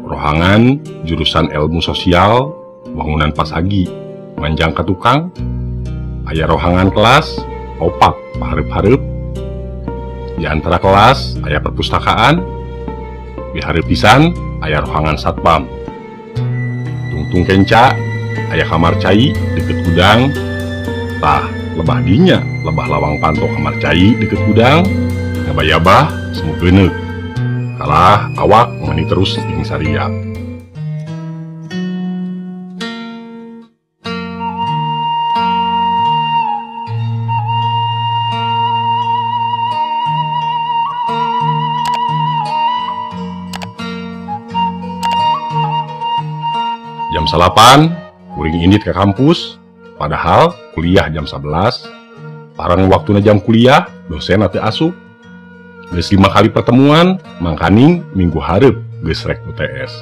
Rohangan jurusan ilmu sosial bangunan pasagi manjang ka tukang. Aya rohangan kelas opat pahareup-hareup. Di antara kelas aya perpustakaan. Di hareup pisan aya rohangan satpam. Tungtung kenca aya kamar cai deket gudang. Tah lebah dinya lebah lawang panto kamar cai deket gudang. Ngabayabah semua geuneuk. Kalah awak mani terus ting saria. Jam 9 kuring indit ke kampus, padahal kuliah jam 11. Parang waktuna jam kuliah, dosen teu asup. Geus 5 kali pertemuan, mangkaning minggu hareup geus rek UTS.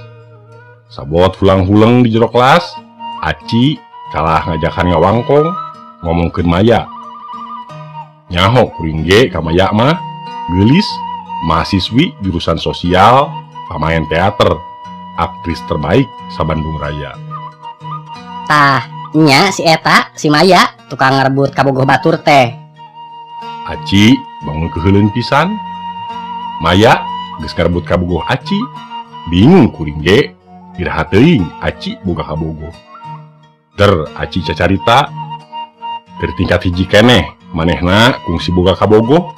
Sabot hulang-huleng di jero kelas, Aci kalah ngajakan ngawangkong, ngomongkeun Maya. Nyaho kuring ge ka Maya mah, geulis, mahasiswi jurusan sosial, pamain teater, aktris terbaik sa-Bandung Raya. Tah, nya si eta, si Maya, tukang ngerebut kabogoh batur teh. Aci bangun keheuleun pisan. Maya geus ngarebut kabogoh Aci. Bingung kuring ge, iraha teuing Aci boga kabogoh. Der Aci cacarita, dari tingkat hiji keneh manehna kungsi boga kabogoh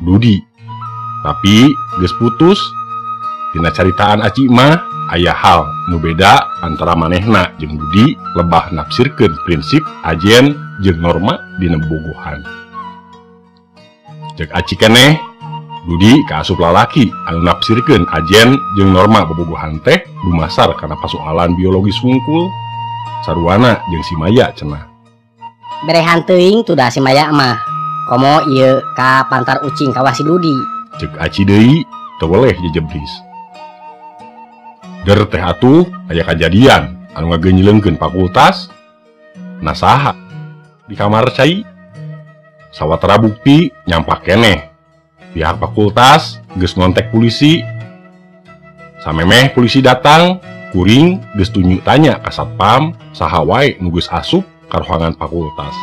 Dudi. Tapi geus putus. Dina caritaan Aci mah aya hal nu beda antara manehna jeung Dudi lebah nafsirkeun prinsip ajen jeung norma dina bobogohan. Ceuk Aci keneh Dudi kaasup lalaki anu nafsirkeun ajen jeung norma bobogohan teh dumasar kana pasoalan biologis wungkul saruana jeung si Maya cenah. Berehan teuing tuh dah si Maya mah. Komo ieu ka pantar ucing kawas si Dudi. Ceuk Aci deui teu weleh jejebris. Der teh atuh aya kajadian anu ngageunyileungkeun fakultas. Nah saha di kamar cai? Sawatara bukti nyampak keneh. Pihak fakultas geus ngontek polisi. Samemeh polisi datang, kuring geus tunjuk tanya ka satpam saha wae nu geus asup ka ruangan fakultas.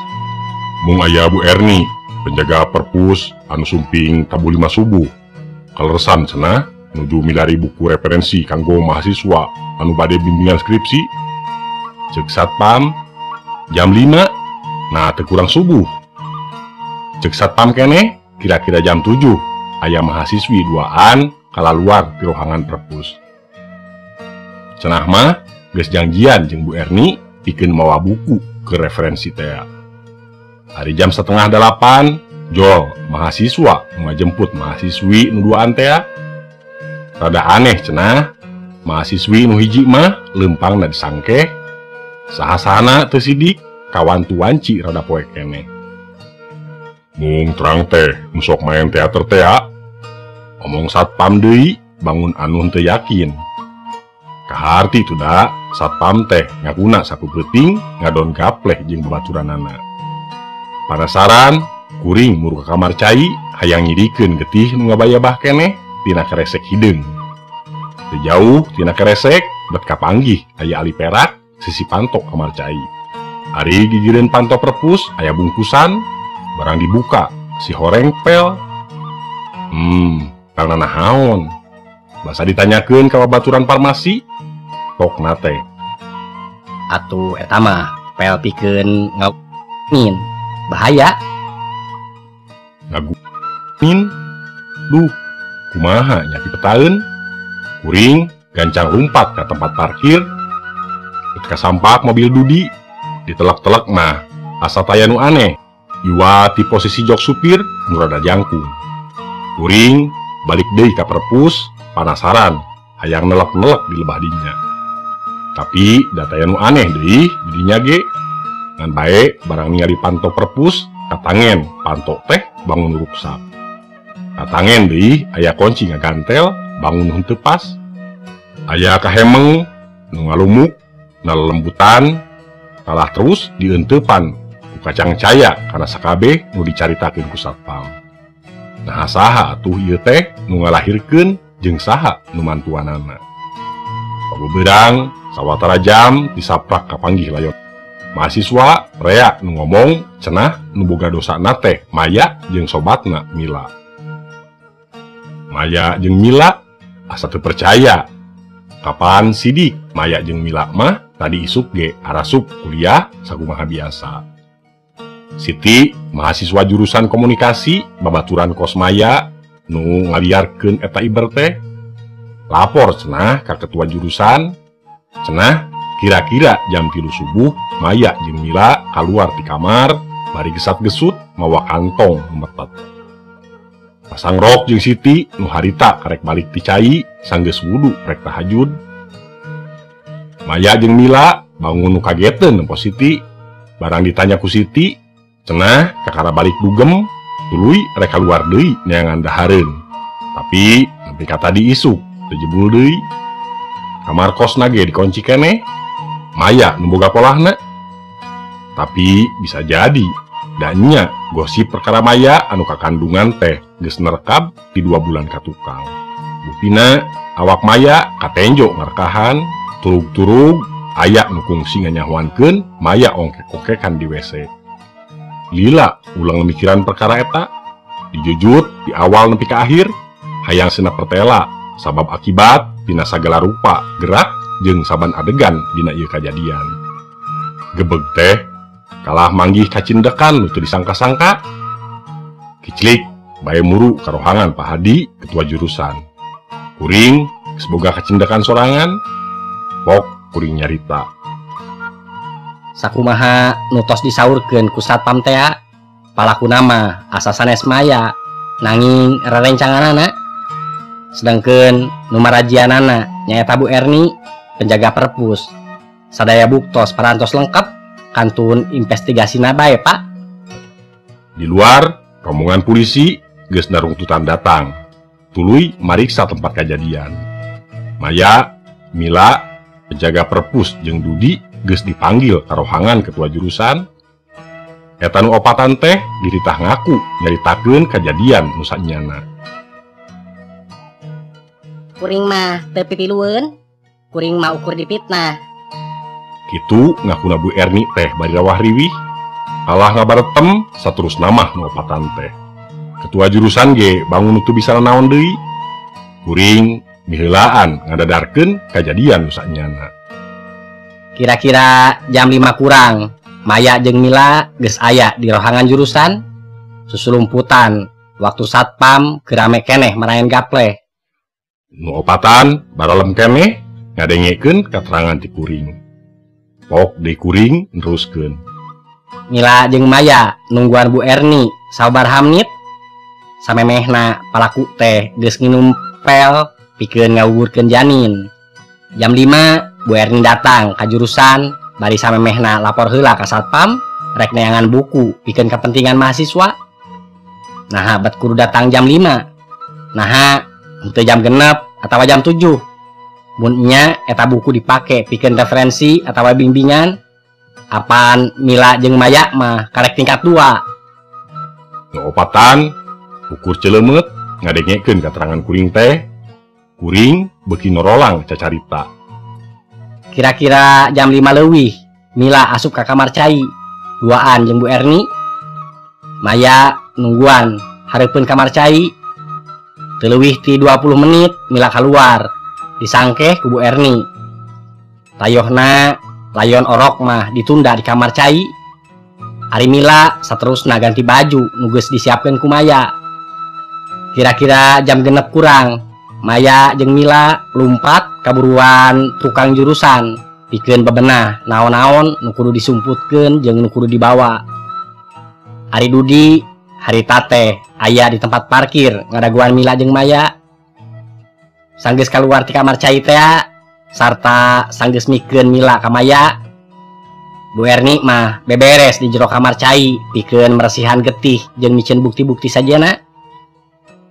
Mung aya Bu Erni, penjaga perpus anu sumping tabuh 5 subuh. Kaleresan cenah nuju milari buku referensi kanggo mahasiswa anu bade bimbingan skripsi. Ceuk satpam jam 5, nah teu kurang subuh. Ceuk satpam keneh kira-kira jam 7 aya mahasiswi duaan kalaluar ti rohangan perpus. Cenah mah geus janjian jeung Bu Erni pikeun mawa buku ke referensi tea. Ari jam 7:30 jol mahasiswa nu ngajemput mahasiswi nu duaan tea. Rada aneh cenah, mahasiswi nu hiji mah leumpangna disangkeh, saha-sahana teu sidik, kawantu-wanci rada poek keneh. Mung terang teh nu sok main teater tea. Omong satpam deui bangun anu henteu yakin. Kaharti tu da satpam teh ngakuna sapeupeting ngadon gapleh jeung babaturanana. Panasaran kuring muru ka kamar cai hayang nyirikeun getih nu ngabayabah keneh tina keresek hideung. Teu jauh tina keresek bet kapanggih aya ali perak sisi pantok kamar cai. Ari gigireun panto perpus aya bungkusan, barang dibuka si horeng pel. Karena nahaon? Basa ditanyakeun ka babaturan farmasi, tokna teh. Atuh eta mah pel pikeun ngin bahaya. Ngagumin? Duh, kumaha nya pipetaeun? Kuring gancang lumpat ka tempat parkir. Ketika sampak mobil Dudi, ditelak-telak mah asa taya nu aneh. Iwa ti posisi jok supir nu rada jangkung. Kuring balik deui ka perpus panasaran hayang nelek-nelek di lebah dinya. Tapi da taya nu aneh deui di dinya ge. Ngan bae barang ningali panto perpus katangen panto teh bangun ruksak. Katangen deui aya kunci ngagantel bangun henteu pas. Aya kahemeng nu ngalumuk na lelembutan kalah terus dienteupan ku kacang caya kana sakabeh nu dicaritakeun ku satpam. Nah saha atuh ieu teh nu ngalahirkeun jeung saha nu mantuanana. Pabeberang sawatara jam disaprak kapanggih layon. Mahasiswa rea nu ngomong cenah nu boga dosana teh Maya jeung sobatna Mila. Maya jeung Mila asa teu percaya. Kapan sidik Maya jeung Mila mah tadi isuk ge arasup kuliah sakumaha biasa. Siti mahasiswa jurusan komunikasi babaturan kos Maya nu ngaliarkeun eta iber teh lapor cenah ka ketua jurusan cenah kira-kira jam 3 subuh Maya jeung Mila kaluar ti kamar bari gesat-gesut mawa kantong metet. Pasang rok jeung Siti nu harita karek balik ti cai sanggeus wudu rek tahajud. Maya jeung Mila bangun nu kageteun nempo Siti barang ditanya ku Siti cenah kakara balik dugem tuluy rek kaluar deui neangan dahareun. Tapi nepi ka tadi isuk teu jebul deui. Kamar kosna ge dikunci keneh. Maya nu boga polahna. Tapi bisa jadi da nya gosip perkara Maya anu kakandungan teh geus nerekab di 2 bulan ka tukang. Buktina awak Maya katenjo ngarekahan turug-turug aya nu kungsi nganyahoankeun Maya ongkek-ongkekan di WC. Lila ulang mikiran perkara eta dijujut di awal nepi ka akhir hayang sena pertela sabab akibat tina sagala rupa gerak jeung saban adegan dina ieu kajadian. Gebeg teh kalah manggih kacindekan nu teu disangka-sangka. Kiclik bae muru karohangan Pak Hadi ketua jurusan. Kuring geus boga kacindekan sorangan, pok kuring nyarita. Sakumaha nu tos disaurkeun ku satpam tea, palakuna mah asa sanes Maya nanging rerencanganana. Sedangkeun nu marajianana nyaeta Bu Erni penjaga perpus. Sadaya buktos parantos lengkap kantun investigasina bae, Pak. Di luar rombongan polisi geus narungtutan datang. Tuluy mariksa tempat kajadian. Maya, Mila, penjaga perpus jeung Dudi geus dipanggil karohangan ketua jurusan. Eta nu opatan teh diritah ngaku nyaritakeun kajadian nu sanyana. Kuring mah teu pitilueun, kuring mah ukur dipitnah. Kitu ngakuna Bu Erni teh bari rawah riwih. Kalah ngabaretem saterusna mah nu opatan teh. Ketua jurusan ge bangun teu bisa naon deui. Kuring miheulaan ngadadarkeun kajadian nu sanyana. Kira-kira jam 5 kurang, Maya jeung Mila geus aya di rohangan jurusan. Susulumputan waktu satpam keur rame keneh maraen gapleh. Nu opatan baralem keneh ngadengekeun katerangan ti kuring. Pok deui kuring neruskeun. Mila jeung Maya nungguan Bu Erni sabaraha menit. Samemehna palaku teh geus nginum pel pikeun ngawugurkeun janin. Jam 5 Bu Erni datang ka jurusan bari samemehna lapor heula ka satpam rek neangan buku pikeun kepentingan mahasiswa. Naha bet kudu datang jam 5. Naha henteu jam 6 atawa jam 7. Mun nya eta buku dipake pikeun referensi atawa bimbingan. Apan Mila jeung Maya mah karek tingkat 2. Nu opatan ukur celemet ngadengekeun katerangan kuring teh. Kuring beuki norolang cacarita. Kira-kira jam 5 leuwih Mila asup ka kamar cai duaan jeung Bu Erni. Maya nungguan hareupeun kamar cai. Teu leuwih ti 20 menit Mila kaluar disangkeh ku Bu Erni. Tayohna layon orok mah ditunda di kamar cai. Ari Mila saterusna ganti baju nu geus disiapkeun ku Maya. Kira-kira jam 6 kurang Maya jeung Mila lumpat kaburuan tukang jurusan pikeun bebenah naon-naon nu kudu disumputkeun jeung nu kudu dibawa. Ari Dudi harita teh aya di tempat parkir ngadaguan Mila jeung Maya. Sanggeus kaluar ti kamar cai teh sarta sanggeus mikeun Mila ka Maya. Bu Erni mah beberes di jero kamar cai pikeun meresihan getih jeung miceun bukti-bukti sajena.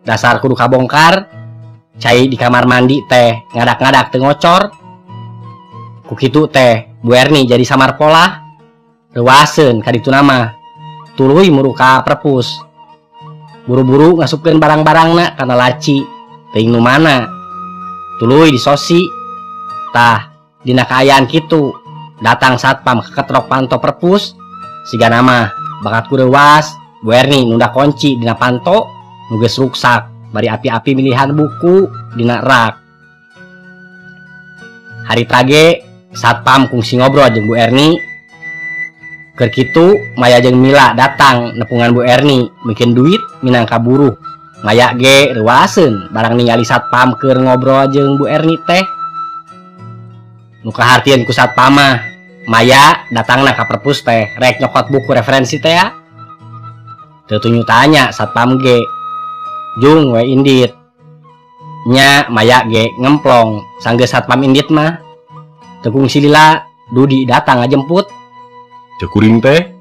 Dasar kudu kabongkar, cai di kamar mandi teh ngadak-ngadak teu ngocor. Ku kitu teh Bu Erni jadi samar polah. Reuaseun ka dituna mah. Tuluy muru ka perpus. Buru-buru ngasupkeun barang-barangna kana laci, teuing nu mana. Tuluy disosi. Tah dina kaayaan kitu datang satpam keketrok panto perpus siga nama bakat kurewas Bu Erni nunda kunci dina panto nu geus ruksak bari api-api milihan buku dina rak. Hari tage satpam kungsi ngobrol jeung Bu Erni. Keur kitu Maya jeung Mila datang nepungan Bu Erni mikeun duit minangka buruh. Maya ge reuaseun barang ningali satpam keur ngobrol jeung Bu Erni teh. Nu kahartieun ku satpam mah Maya datangna ka perpus teh rek nyokot buku referensi teh ya. Teu tunyu tanya satpam ge jung we indit. Nya Maya ge ngemplong sanggeus satpam indit mah. Teu kungsi lila Dudi datang ngajemput. Ceuk kuring teh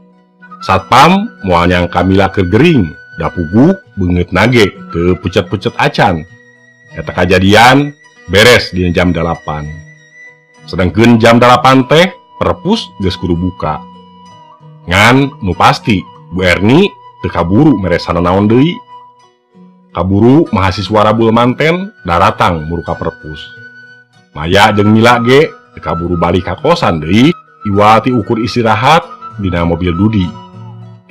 satpam moal nyangka Mila keur gering da puguh beungeut nage teu pucet-pucet acan. Eta kajadian beres dina jam 8. Sedangkeun jam 8 teh perpus geus kudu buka. Ngan nu pasti Bu Erni teu kaburu meresana naon deui. Kaburu mahasiswa rabul manten daratang muru ka perpus. Maya jeung Mila ge teu kaburu balik ka kosan deui iwal ti ukur istirahat dina mobil Dudi.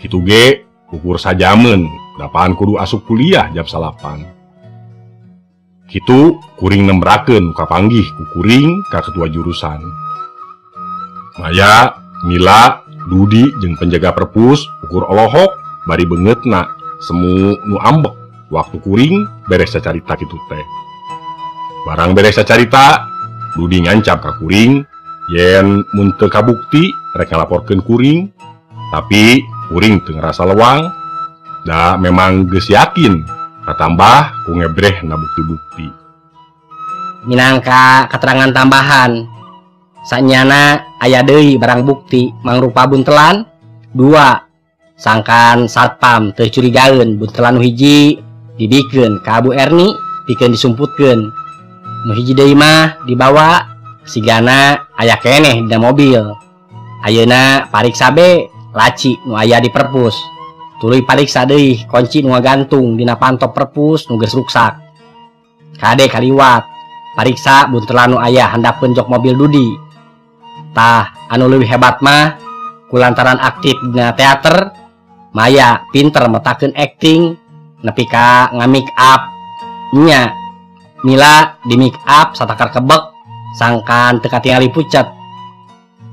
Kitu ge ukur sajameun dapaan kudu asup kuliah jam 9. Kitu kuring nembrakeun kapanggih ku kuring ka ketua jurusan. Maya, Mila, Dudi jeung penjaga perpus ukur olohok bari beungeutna semu nu ambek waktu kuring beres sacarita kitu teh. Barang beres sacarita, Dudi ngancam ka kuring yen mun teu kabukti rek ngalaporkeun kuring, tapi kuring teu ngarasa lewang da memang geus yakin katambah ku ngebrehna bukti-bukti. Minangka keterangan tambahan sanyana aya deui barang bukti mangrupa buntelan 2 sangkan satpam teu curigaeun buntelan nu hiji dibikeun ka Bu Erni pikeun disumputkeun, nu hiji deui mah dibawa sigana aya keneh dina mobil. Ayeuna pariksa be laci nu aya di perpus, tuluy pariksa deui kunci nu ngagantung dina panto perpus nu geus ruksak. Kade kaliwat pariksa buntelan nu aya handapeun jok mobil Dudi. Tah anu leuwih hebat mah kulantaran aktif dina teater, Maya pinter metakeun acting nepi ka ngamake up. Nya Mila di make up satakar kebek sangkan teu katingali pucet.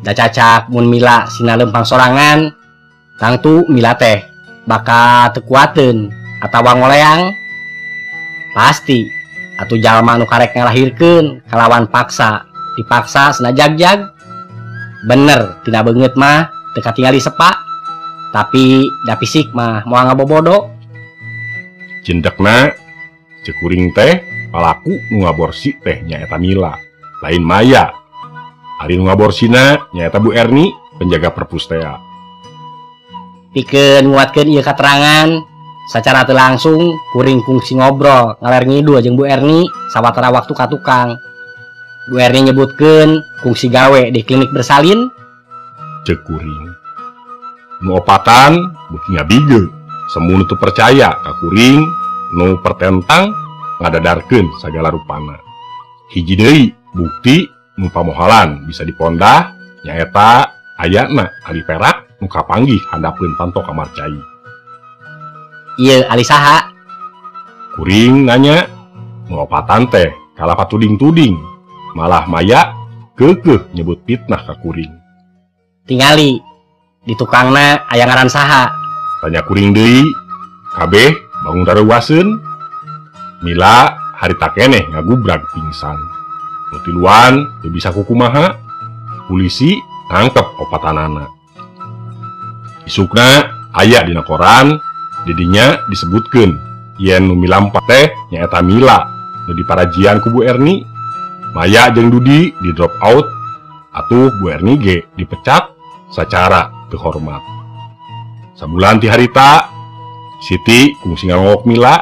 Da cacak mun Mila sina lempang sorangan tangtu Mila teh bakal teu kuateun atawa ngoleang. Pasti atuh jalma nu karek ngalahirkeun kalawan paksa dipaksa sena jagjag. Bener tina beungeut mah teu katingali sepak, tapi da fisik mah moal ngabobodo. Cindekna ceuk kuring teh palaku nu ngaborsi teh nyaeta Mila, lain Maya. Ari nu ngaborsina nyaeta Bu Erni, penjaga perpus tea. Pikeun nguatkeun ieu katerangan sacara teu langsung kuring kungsi ngobrol ngaler ngidul jeung Bu Erni sawatara waktu ka tukang. Bu Erni nyebutkeun kungsi gawe di klinik bersalin. Ceuk kuring nu opatan beuki ngabige semu nu teu percaya ka kuring nu pertentang ngadadarkeun sagala rupana. Hiji deui bukti nu pamohalan bisa dipondah nyaeta ayana ali perak nu kapanggih handapeun panto kamar cai. Ieu ali saha? Kuring nanya. Nu opatan teh kalah patuding-tuding, malah Maya keukeuh nyebut fitnah ka kuring. Tingali di tukangna aya ngaran saha? Tanya kuring deui. Kabeh bangun dareuwaseun. Mila harita keneh ngagubrag pingsan. Nu tiluan teu bisa kukumaha. Polisi nangkep opatanana. Isukna aya dina koran didinya disebutkeun yen nu milampat teh nyaeta Mila nu diparajian ku Bu Erni. Maya jeung Dudi di drop out atuh Bu Erni ge dipecat sacara teu hormat. Sabulan ti harita Siti kungsi ngalongok Mila.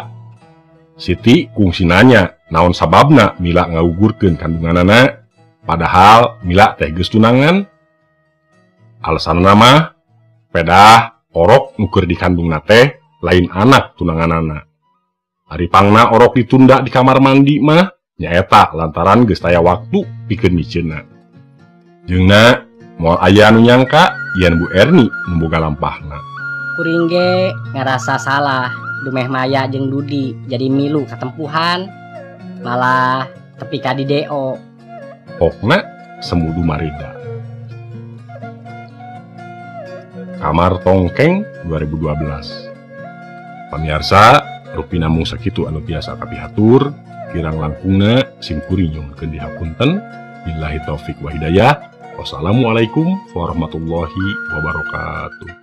Siti kungsi nanya naon sababna Mila ngagugurkeun kandunganana padahal Mila teh geus tunangan. Alasanna mah pedah orok nu keur dikandungna teh lain anak tunanganana. Ari pangna orok ditunda di kamar mandi mah Nyaeta lantaran geus taya waktu pikeun miceunna. Jeung moal aya anu nyangka yen Bu Erni nu boga lampahna. Kuring ge ngarasa salah dumeh Maya jeung Dudi jadi milu katempuhan malah tepi ka di DO. Pokna semudu marida. Kamar Tongkeng 2012. Pamiarsa, rupina mung sakitu anu tiasa kapihatur, kirang langkungna simkuring nyuhunkeun dihapunten. Billahi taufik wa hidayah. Wassalamualaikum warahmatullahi wabarakatuh.